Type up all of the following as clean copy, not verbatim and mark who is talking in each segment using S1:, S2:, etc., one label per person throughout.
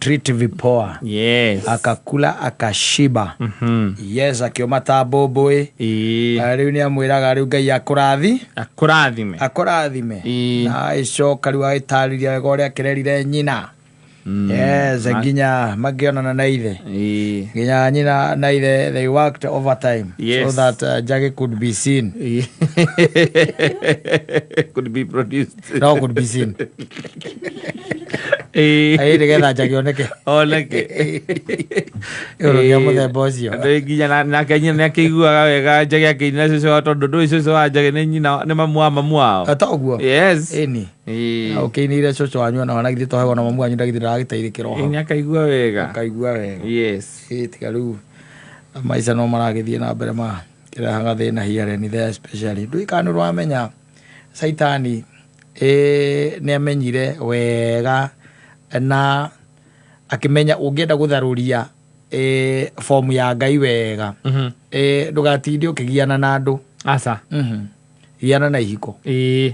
S1: Akamtreat vipoa. Akakula akashiba. Yes, akioma ta mbũmbũĩ. Na rĩu nĩ amwĩraga rĩu Ngai akũrathi
S2: Akũrathime.
S1: Akũrathime. Na agĩcoka rĩu agĩtarĩria wega ũrĩa akĩrerire nyina. Yes, nginya makĩonana na ithe, nginya nyina na ithe, they worked overtime so that Njagi could be seen.
S2: Could be produced.
S1: No, could be seen. Ĩĩ, nĩgetha Njagi oneke.
S2: Oneke.
S1: Igũrũ rĩa mũthemba ũcio.
S2: Andũ nginya nake nyina nĩ akĩiguaga wega Njagi akĩina cũcũ wao, tondũ ndũĩ cũcũ wa Njagi nĩ nyina, nĩ mamu wa mamu wao.
S1: Ta ũguo. Ĩni. Na ũkĩinĩire cũcũ wanyu ona wana githĩ tohegwo na mamu wanyu ndagithĩ ndagagĩteithĩkĩra o hau.
S2: Nĩ akaigua wega.
S1: Akaigua wega. Ĩĩ, tiga rĩu maica no maragĩthiĩ na mbere makĩrehaga thĩna here and there, especially ndũĩ kana nĩ ũramenya caitani nĩ amenyire wega na akĩmenya ũngĩenda gũtharũria fomu ya Ngai wega, ndũgatinde ũkĩgiana na andũ.
S2: Aca.
S1: Giana na ihiko. Ĩĩ.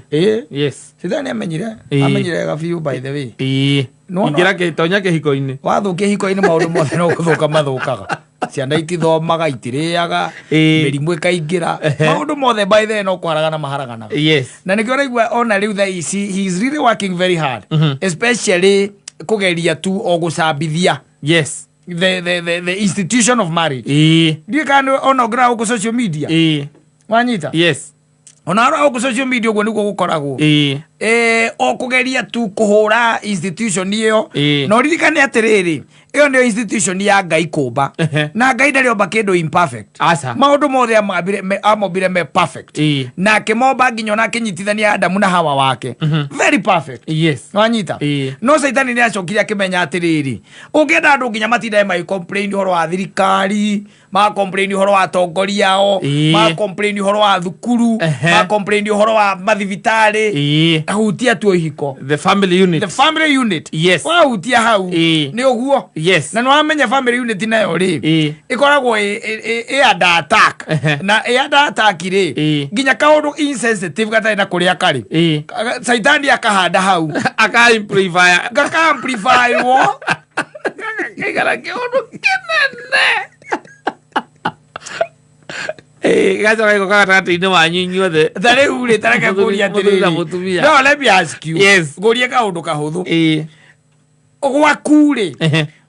S1: Caitani amenyire. Amenyire wega biũ, by the way. No, no.
S2: Ingĩra tonya kĩhiko-inĩ.
S1: Wathũkia ihiko-inĩ, maũndũ mothe no gũthũka mathũkaga. Ciana itithomaga, itirĩaga, mĩrimũ ĩkaingĩra, maũndũ mothe by the way no kũharagana maharaganaga. Na nĩkĩo ũraigua ona rĩu thaa ici he is really working very hard, especially kũgeria tu o gũcambithia the institution of marriage. Ndiũĩ kana ona ũngĩrora gũkũ social media, wanyita? Ona arora gũkũ social media, ũguo nĩguo gũkoragwo. O kũgeria tu kũhũra institution ĩyo. Na ũririkane atĩrĩrĩ, ĩyo nĩyo institution ya Ngai kũmba. Na Ngai ndarĩ omba kĩndũ imperfect.
S2: Aca.
S1: Maũndũ mothe amombire me perfect. Na akĩmomba nginya ona akĩnyitithania Adamu na Hawa wake very perfect. Wanyita? No caitani nĩ acokire akĩmenya atĩrĩrĩ, ũngĩenda andũ nginya matindae magĩ complain ũhoro wa thirikari, ma complain ũhoro wa atongoria ao, ma complain ũhoro wa thukuru, ma complain ũhoro wa mathibitarĩ, hutia tu ihiko.
S2: The family unit.
S1: The family unit. Wahutia hau, nĩ ũguo. Na nĩ wamenya family unit nayo rĩ, ĩkoragwo ĩ under attack. Na ĩ under attack rĩ, nginya kaũndũ insensitive gatarĩ na kũrĩa karĩ, caitani akahanda hau.
S2: Aka amplify.
S1: Gaka amplifywo.
S2: Kaigara kĩũndũ kĩnene. Gacoka gĩgoka gatagatĩ-inĩ wanyu inyuothe.
S1: Ta rĩu rĩ, tareke ngũrie
S2: Mũthuri na
S1: atĩrĩrĩ.
S2: mũtumia.
S1: No, let me ask you. Ngũrie kaũndũ kahũthũ. Gwaku rĩ,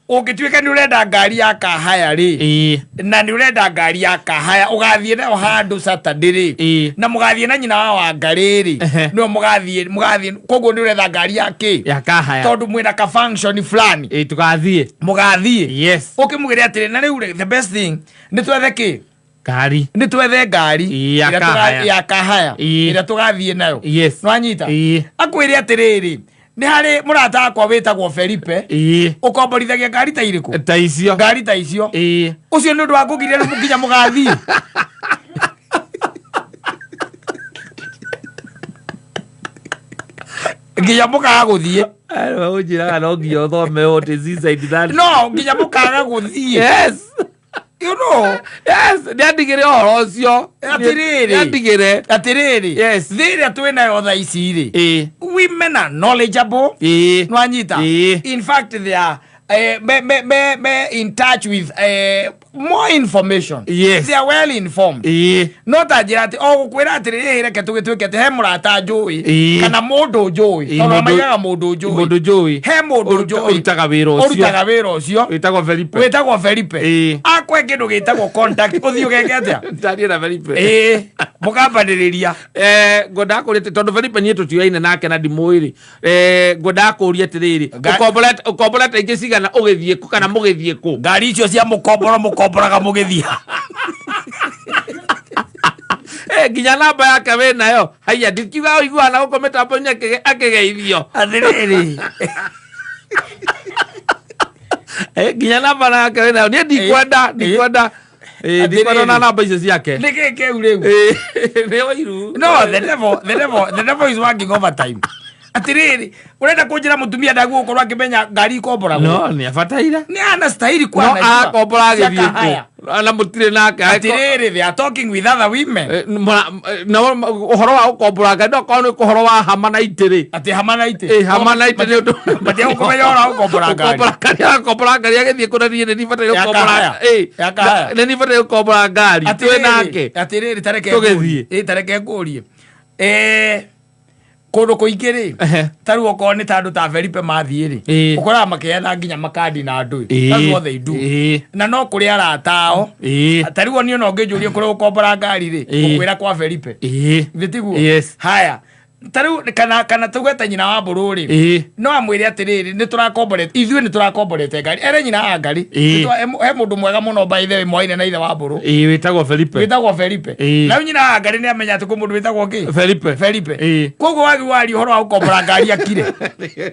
S1: ũngĩtuĩka nĩ ũrenda ngari ya kahaya rĩ, na nĩ ũrenda ngari ya kahaya ũgathiĩ nayo handũ Saturday rĩ, na mũgathiĩ na nyina wa Wangarĩ rĩ, nĩwe mũgathiĩ, koguo nĩ ũretha ngari ya kĩ?
S2: Ya kahaya.
S1: Tondũ mwĩna ka function fulani.
S2: Tũgathiĩ.
S1: Mũgathiĩ. Ũkĩmwĩre atĩrĩ, na rĩu rĩ, the best thing nĩ twethe kĩ?
S2: Ngari.
S1: Nĩ twethe ngari
S2: Ya
S1: ĩrĩa
S2: kahaya.
S1: ya kahaya ĩrĩa tũgathiĩ nayo. Nĩwanyita? Akwĩre atĩrĩrĩ, nĩ harĩ mũrata wakwa wĩtagwo Felipe, ũkomborithagia ngari ta irĩkũ?
S2: Ta icio.
S1: Ngari ta icio. Ũcio nĩ ũndũ wa kũgiria rĩu nginya mũgathiĩ. Nginya mũkaga gũthiĩ.
S2: Ũnjĩraga no nginya ũthome what is inside that.
S1: No nginya mũkaga gũthiĩ.
S2: Yes, nĩandigĩre ũhoro ũcio.
S1: Atĩrĩrĩ.
S2: Nĩandigĩre.
S1: Atĩrĩrĩ, thĩ ĩrĩa twĩ nayo thaa ici rĩ, women are knowledgeable. Nwanyita? In fact, they are me in touch with more information. They are well informed. No ta njĩra atĩ o gũkwĩra atĩrĩ, "Ĩ, reke tũgĩtuĩke atĩ he mũrata njũĩ kana mũndũ njũĩ," tondũ maigaga mũndũ njũĩ.
S2: Mũndũ njũĩ.
S1: He mũndũ njũĩ
S2: ũrutaga wĩra ũcio.
S1: Ũrutaga wĩra ũcio.
S2: Wĩtagwo Felipe.
S1: Wĩtagwo Felipe. Akwe kĩndũ gĩtagwo contact, ũthiĩ ũgeke atĩa?
S2: Njarie na Felipe.
S1: Ĩĩ, mũkambanĩrĩria.
S2: Ngwendaga kũria tondũ Felipe niĩ tũtiũyaine nake na ndimũĩ rĩ, ngwendaga kũria atĩrĩrĩ, ũkomborete ingĩ cigana, ũgĩthiĩ kũ kana mũgĩthiĩ kũ?
S1: Ngari icio cia mũkomboro mũkomboraga mũgĩthiĩ.
S2: Nginya namba yake wĩ nayo? Haiya, ndikiuga ũiguaga na gũkũ mĩtambo-inĩ akĩgeithio.
S1: Atĩrĩrĩ.
S2: Nginya namba yake wĩ nayo? Niĩ ndikwenda, ndikwenda. Ndikwenda na namba icio ciake.
S1: Nĩ kĩ kĩu rĩu?
S2: Nĩ wairu.
S1: No, the devil is working overtime. Atĩrĩrĩ, ũrenda kũnjĩra mũtumia ndaguo gũkorwo akĩmenya ngari ikomboragwo?
S2: No nĩ abataire.
S1: Nĩ anastahili kuwa
S2: No
S1: anajua.
S2: akombora
S1: Cia
S2: agĩthiĩ kũ?
S1: kahaya.
S2: Na mũtirĩ nake.
S1: Atirĩrĩ, they are talking with other women.
S2: Na ũhoro wa gũkombora ngari no korwo nĩ ũhoro wa hama na itĩ rĩ.
S1: Atĩ hama na itĩ.
S2: Hama na itĩ nĩ ũndũ.
S1: Matiagũkũmenya ũhoro wa gũkombora ngari.
S2: Gũkombora ngari, akombora ngari agĩthiĩ kũna, niĩ nĩ nibataire
S1: Ya
S2: gũkombora.
S1: kahaya. Ya kahaya.
S2: Nĩ nibataire gũkombora ngari twĩ nake.
S1: Atirĩrĩ, tareke
S2: Tũgĩthiĩ.
S1: ngũrie. Tareke ngũrie. Kũndũ kũingĩ rĩ, ta rĩu okorwo nĩ ta andũ ta Felipe mathiĩ rĩ, ũkoraga makĩheana nginya makandi na andũ. That's what they do. Na no kũrĩ arata ao. Ta rĩu niĩ no ngĩnjũrie kũrĩa gũkombora ngari rĩ, ngũkwĩra kwa Felipe. Githĩ tiguo?
S2: Yes.
S1: Haya, ta rĩu kana tuge ta nyina wa mbũrũ rĩ, no amwĩre atĩrĩrĩ, nĩ tũrakomborete, ithuĩ nĩ tũrakomborete ngari, ere nyina wa ngari. He mũndũ mwega mũno, by the way, mwaine na ithe wa mbũrũ.
S2: Wĩtagwo Felipe.
S1: Wĩtagwo Felipe. Na rĩu nyina wa ngari nĩ amenya atĩ kwĩ mũndũ wĩtagwo kĩ?
S2: Felipe.
S1: Felipe. Koguo wagi waria ũhoro wa gũkombora ngari akire.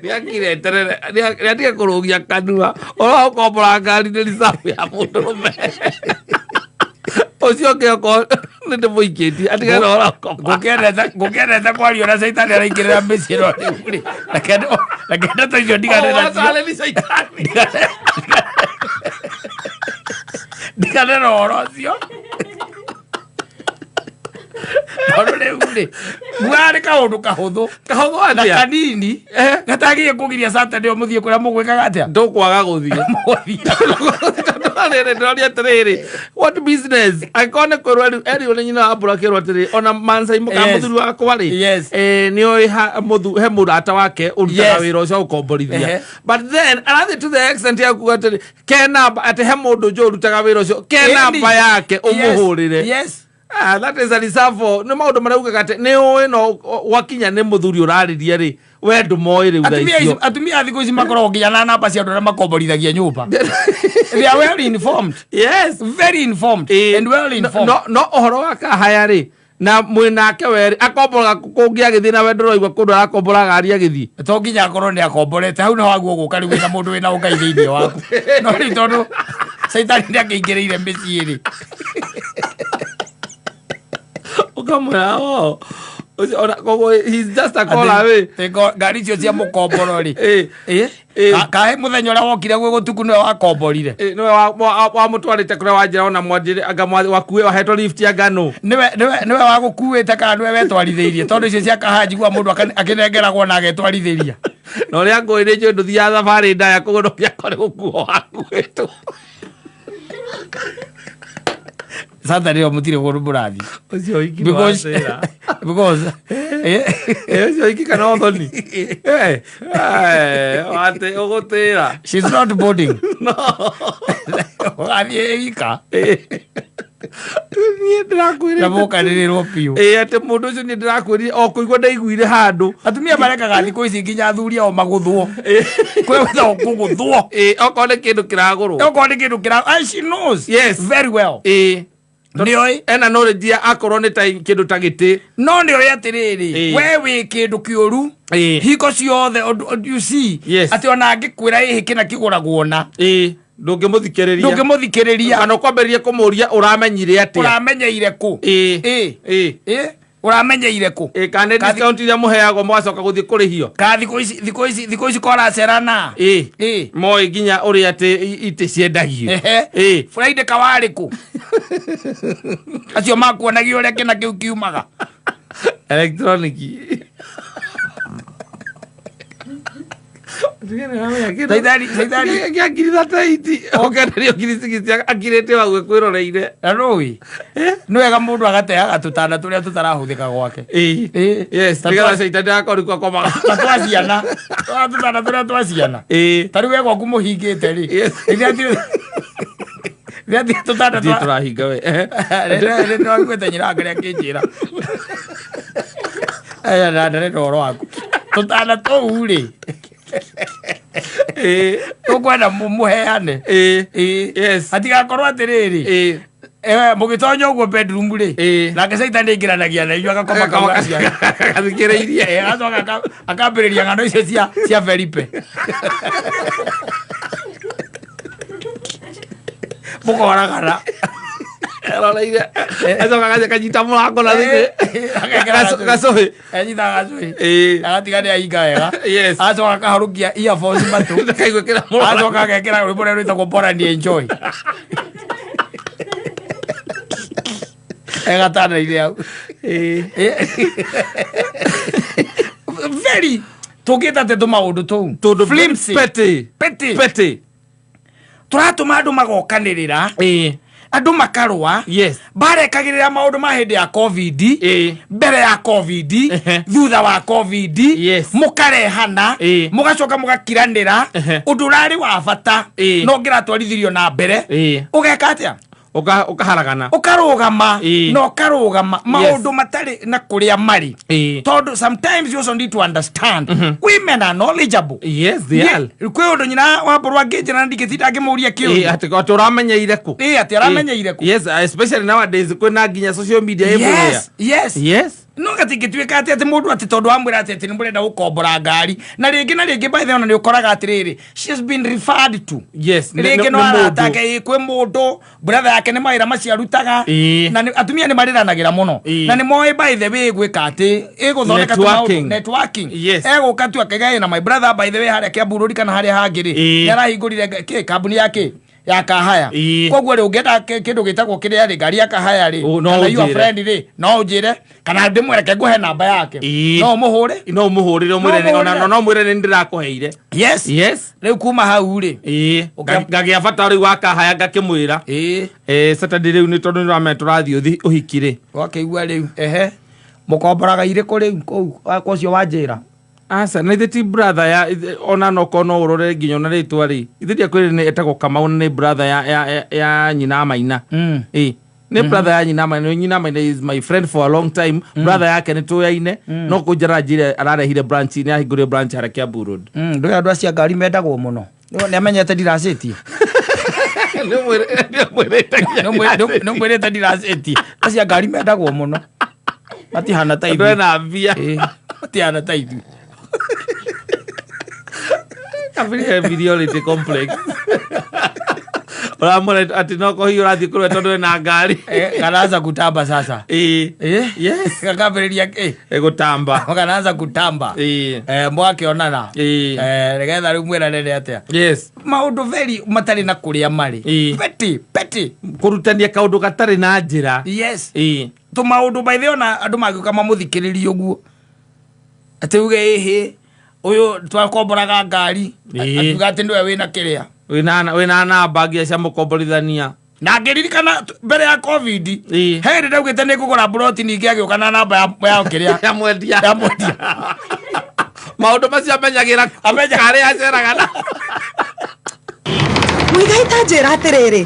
S2: Nĩakire eterere, nĩatige kũrũgia kanua. Ũhoro wa gũkombora ngari nĩ reserve ya mũndũrũme ũcio ũngĩ, okorwo nĩ ndĩmũikĩtie atige na ũhoro wa gũkombora.
S1: Ngũkĩendete kwaria ũrĩa caitani araingĩrĩra mĩciĩ, no rĩu rĩ, reke ndeto icio ndigane
S2: Oh,
S1: nacio.
S2: watarĩ nĩ caitani.
S1: Ndigane na ũhoro ũcio, tondũ rĩu rĩ, ngugaga nĩ kaũndũ kahũthũ
S2: Kahũthũ
S1: na
S2: atĩa?
S1: kanini gatagĩrĩire kũgiria Saturday mũthiĩ kũrĩa mũgwĩkaga atĩa.
S2: Ndũkwaga gũthiĩ.
S1: Mũgũthiĩ.
S2: Tondũ rĩrĩ, ndĩroria atĩrĩrĩ, what business angĩkorwo nĩ kwĩrwo rĩu erirwo nĩ nyina wa mbũra, akĩrwo atĩrĩ ona mancai mũka mũthuri wakwa rĩ, nĩ oĩ he mũrata wake ũrutaga wĩra ũcio wa gũkomborithia. But then arathiĩ to the extent ya kuga atĩrĩ ke namba, atĩ he mũndũ njũ ũrutaga wĩra ũcio, ke namba yake ũmũhũrĩre. Ah, that is a reserve for nĩ maũndũ marĩa ugaga atĩ nĩ ũĩ, no gwakinya nĩ mũthuri ũrarĩria rĩ, we ndũmoĩ rĩu thaa
S1: Atumia
S2: icio.
S1: Atumia a thikũ ici makoragwo nginya na namba cia andũ arĩa makomborithagia nyũmba. They are well informed, very informed and well informed.
S2: No ũhoro wa kahaya rĩ, na mwĩ nake werĩ, akomboraga kũngĩ agĩthiĩ, na we ndũraigua kũndũ arakombora ngari agĩthiĩ.
S1: To nginya akorwo nĩ akomborete hau, no waguo gũka rĩu wĩna mũndũ wĩna ũngai thĩinĩ waku, no rĩu tondũ caitani nĩ akĩingĩrĩire mĩciĩ rĩ,
S2: Ũkamwĩra, "Oh, ũcio koguo he's just a call away."
S1: Atĩ ngari icio cia mũkomboro rĩ, kahe mũthenya ũrĩa wokire gwĩ gũtuku nĩwe wakomborire.
S2: Nĩwe wamũtwarĩte kũrĩa wanjĩra, ona mwanjĩre anga wakue wahetwo lift ya ngano.
S1: Nĩwe wagũkuĩte kana nĩwe wetwarithĩirie? Tondũ icio cia kaha njigua mũndũ akĩnengeragwo na agetwarithĩria.
S2: Na ũrĩa ngũĩ nĩ njũĩ ndũthiaga thabarĩ ndaya, koguo no kĩakore gũkuo wakuĩtwo.
S1: Sasa rĩo mũtirĩ kũndũ mũrathiĩ.
S2: Ũcio wiki
S1: Because
S2: watĩra.
S1: because
S2: Ũcio wiki kana ũthoni. Atĩ ũgũtĩra.
S1: She's not boarding.
S2: No.
S1: Ũgathiĩ ika.
S2: Niĩ ndĩrakwĩrĩte.
S1: Na mũkanĩrĩrwo biũ.
S2: Atĩ mũndũ ũcio, niĩ ndĩrakwĩrire o kũigua ndaiguire handũ.
S1: Atumia marekaga thikũ ici nginya athuri ao magũthwo, kwĩ wĩtagwo kũgũthwo.
S2: Okorwo nĩ kĩndũ kĩragũrwo.
S1: Okorwo nĩ kĩndũ kĩra, and she knows very well. Nĩoĩ.
S2: Ena knowledge ya akorwo nĩ ta kĩndũ ta gĩtĩ.
S1: No nĩoĩ atĩrĩrĩ, we wĩ kĩndũ kĩũru. Hingo ciothe you see, atĩ ona angĩkwĩra ĩhĩ kĩna kĩgũragwo na
S2: Ndũngĩmũthikĩrĩria.
S1: Ndũngĩmũthikĩrĩria.
S2: Kana ũkwambĩrĩria kũmũria ũramenyire atĩa.
S1: Ũramenyeire kũ? Ũramenyeire kũ?
S2: Kana nĩ discount iria mũheagwo mũgacoka gũthiĩ kũrĩhio.
S1: Ka thikũ ici koracerana.
S2: Moĩ nginya ũrĩa atĩ itĩ ciendagio.
S1: Friday kawarĩ kũ? Acio makuonagia ũrĩa kĩna kĩu kiumaga.
S2: Electronic.
S1: Caitani-
S2: Kĩa ngiri 38 ũkenderio ngiri 60 akirĩte wau kwĩroreire.
S1: Na nũĩ nĩ wega mũndũ agateaga tũtanda tũrĩa tũtarahũthĩka gwake.
S2: Yes, nĩgetha caitani akorwo nĩkuo akomaga.
S1: Ta twa ciana. Twa tũtanda tũrĩa twa ciana. Ta rĩu we gwaku mũhingĩte rĩ, rĩrĩa ti tũtanda
S2: Ndiĩ tũrahinga we.
S1: Nĩwakuĩte nyina wake akĩnjĩra aya na ndarenda ũhoro waku tũtanda tũu rĩ, tũkwenda mũheane. Hatigakorwo atĩrĩrĩ, mũgĩtonya ũguo bedroom rĩ, nake caitani aingĩranagia na inyuĩ agakoma kau ga ciana.
S2: Gathikĩrĩirie.
S1: Agacoka akambĩrĩria ng'ano icio cia Felipe, mũkoragana.
S2: Eroreire, acoka gacoka kanyita mũrango na thĩinĩ.
S1: Agekĩra gacũhĩ.
S2: Gacũhĩ.
S1: Anyitaga gacũhĩ. Agatiga nĩ ahinga wega. Acoka akahũrũkia earphones matũ.
S2: Ndakaigua kĩra mũrango.
S1: Acoka agekĩra rwĩmbo rũrĩa rwĩtagwo Bora ni Enjoy. Egatanda-inĩ hau. Very tũngĩta atĩ tũmaũndũ tũu
S2: Tondũ
S1: Flimsy.
S2: petty.
S1: Petty.
S2: Petty.
S1: Tũratũma andũ magokanĩrĩra, andũ makarũa, barekagĩrĩra maũndũ ma hĩndĩ ya COVID, mbere ya COVID, thutha wa COVID, mũkarehana, mũgacoka mũgakiranĩra ũndũ ũrarĩ wa bata no ũngĩratwarithirio na mbere. Ũgeka atĩa?
S2: Ũkaharagana.
S1: Ũkarũgama na ũkarũgama maũndũ matarĩ na kũrĩa marĩ, tondũ sometimes you also need to understand women are knowledgeable.
S2: Yes, they are.
S1: Kwĩ ũndũ nyina wa mbũrũ angĩnjĩra na ndingĩtinda ngĩmũria kĩũria.
S2: Atĩ ũramenyeire kũ?
S1: Atĩ aramenyeire kũ?
S2: Yes, especially nowadays kwĩna nginya social media everywhere.
S1: Yes. No gatingĩtuĩka atĩ mũndũ atĩ tondũ wamwĩra atĩ nĩ mũrenda gũkombora ngari na rĩngĩ na rĩngĩ, by the way, ona nĩ ũkoraga atĩrĩrĩ, she has been referred to rĩngĩ no
S2: nĩ mũndũ.
S1: arata ake, kwĩ mũndũ brother yake nĩ mawĩra macio arutaga. Na atumia nĩ marĩranagĩra mũno na nĩ moĩ, by the way, gwĩka atĩ ĩgũthondeka tũmaũndũ.
S2: Networking.
S1: Networking. Egũka tu akaiga na my brother, by the way, harĩa Kiambu Road kana harĩa hangĩ rĩ, nĩ arahingũrire kĩ kambuni ya kĩ ya kahaya. Koguo rĩ, ũngĩenda kĩndũ gĩtagwo kĩrĩa rĩ, ngari ya kahaya rĩ,
S2: Oh, no
S1: kana your
S2: ũnjĩre.
S1: friend rĩ, no ũnjĩre kana ndĩmwĩre ngũhe namba yake. No ũmũhũre.
S2: No ũmũhũrĩre ũmwĩre
S1: No
S2: ona
S1: ũmũhũrĩre.
S2: no mwĩre nĩ ndĩrakũheire.
S1: Rĩu kuma hau rĩ,
S2: Ngagĩa bata rĩu wa kahaya ngakĩmwĩra. Saturday rĩu nĩ tondũ nĩũramenya tũrathiĩ ũhiki rĩ.
S1: Wakĩigua rĩu, ehe, mũkomboraga irĩkũ rĩu kũu kwa ũcio wa njĩra?
S2: Aca, na ithe ti brother ya ona no no ũrore nginya ona rĩtwa rĩ, ithe ndiakwĩrire nĩ etagwo Kamau na nĩ brother ya nyina Maina. Nĩ brother ya nyina Maina. Nyina Maina is my friend for a long time. Brother yake nĩ tũyaine no kũnjara njĩra ararehire branch, nĩ ahingũrire branch harĩa Kiambu Road.
S1: Ndũĩ andũ acio a ngari mendagwo mũno. Nĩ amenyete ndiracĩtie.
S2: Nĩmwĩrĩte.
S1: Nĩ mwĩrĩte ndiracĩtie. Acio a ngari mendagwo mũno, matihana ta
S2: Andũ
S1: ithuĩ.
S2: ena mbia.
S1: Matihana ta ithuĩ.
S2: Kabiri inferiority complex, ũramwĩra atĩ no kohi ũrathiĩ kũrĩa tondũ ena ngari.
S1: Kanaanza kutamba sasa. Gakambĩrĩria
S2: Ĩgũtamba.
S1: Kanaanza kutamba. Mwakĩonana, nĩgetha rĩu mwĩrane nĩ atĩa. Maũndũ very matarĩ na kũrĩa marĩ. Petty, petty.
S2: Kũrutania kaũndũ gatarĩ na njĩra.
S1: Tũmaũndũ, by the way, ona andũ mangĩũka mamũthikĩrĩrie ũguo atĩ uge ĩhĩ ũyũ twakomboraga ngari, akiuga atĩ nĩwe wĩna kĩrĩa.
S2: Wĩna namba nginya cia mũkomborithania.
S1: Na ngĩririkana mbere ya COVID, he hĩndĩ ndaugĩte nĩ ngũgũra mburoti, ningĩ agĩũka na namba ya kĩrĩa.
S2: Ya mwendia.
S1: Ya mwendia.
S2: Maũndũ macio amenyagĩra
S1: Amenya-
S2: karĩa aceraga na
S3: Mũigai, ta njĩra atĩrĩrĩ.